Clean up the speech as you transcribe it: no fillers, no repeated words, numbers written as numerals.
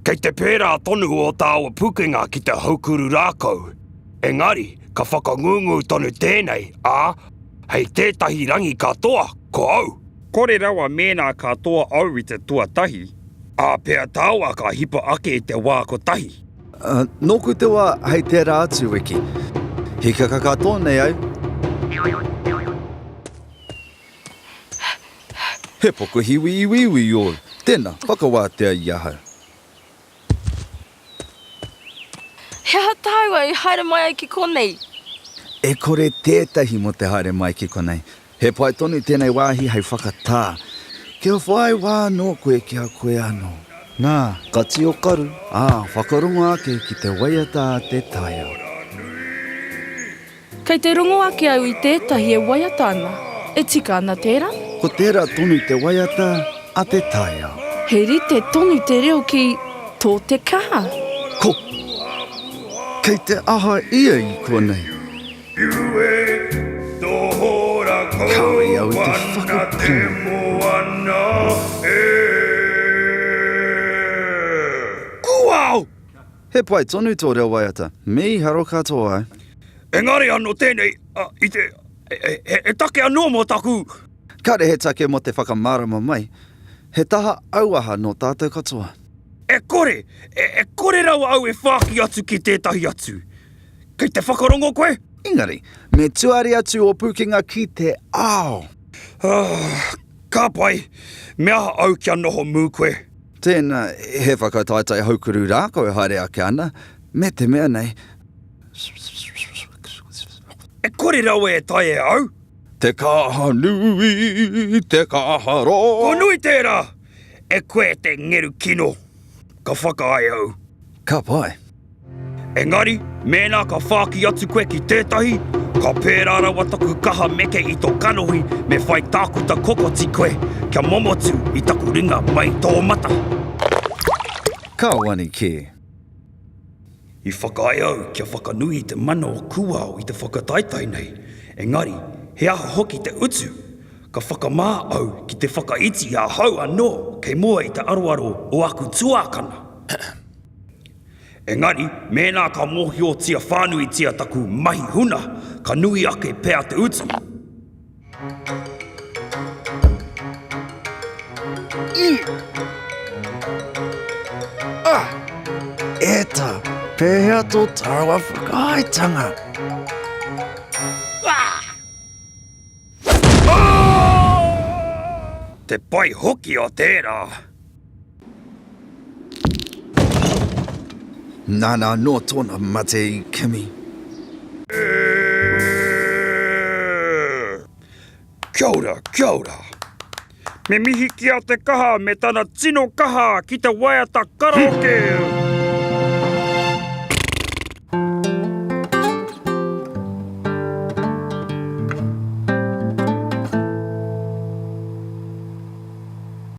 Kei te pērā tonu ō tāua pukenga ki te haukuru rākau. Engari, ka whakangungu tonu tēnei, ā, hei tētahi rangi ka toa, ko au. Kore rawa mēnā ka toa au i te tuatahi, ā pea tāua ka hipa ake i te wā kotahi. Nōku te wā hei tērā atu wiki. Hikaka katoa nei au. He pokohiwi iwiiwi ōu. Tēnā, whakawātea i ahau. He aha tāua i haere mai ai ki konei? E kore tētahi mō te haere mai ki konei. He pai tonu tēnei wāhi hei whakatā. Kia whai wā anō koe ki a koe anō. Nā, ka tio karu, ā, whakarongo ake ki te waiata a te taiao. Kei te rongo ake au i tētahi e waiata ana. E tika ana tērā? Ko tērā tonu te waiata a te taiao. He rite tonu te reo ki tō te kaha. Ko! Kei te aha ia i konei? Kāore au i te whakapono. He pai tonu tō reo waiata. Mīharo katoa. Engari anō tēnei, i te, he take anō mō taku. Kāre he take mō te whakamārama mai. He taha auaha nō tātou katoa. E kore, e kore rawa au e whāki atu ki tētahi atu. Kei te whakarongo koe? Engari, me tuari atu ō pūkenga ki te ao. Ka pai, me aha au kia noho mū koe? Tēnā, he whakataetae haukuru rākau e haere ake ana, me te mea nei. E kore rawa e taea au. Te kaha nui, te kaha roa. Kua nui tērā! E koe te ngeru kino. Ka whakaae au. Ka pai. Engari, mēnā ka whāki atu koe ki tētahi, ka pērā rawa taku kaha meke i tō kanohi me whai tākuta kokoti koe kia momotu i taku ringa mai tō mata. Ka wani kē. I whakaae au kia whakanui i te mana o Kūao i te whakataetae nei, engari, he aha hoki te utu? Ka whakamā au ki te whakaiti i ahau anō kei mua i te aroaro o aku tuākana. Engari, mēnā ka mōhiotia whānuitia taku mahi huna, ka nui ake pea te utu. E ta, pēhea tō tāua whakaaetanga? Te pai hoki o tērā! Nāna anō tōna mate i kimi. Kia ora, kia ora. Me mihi ki a Te Kaha me tana tino kaha ki te waiata karaoke.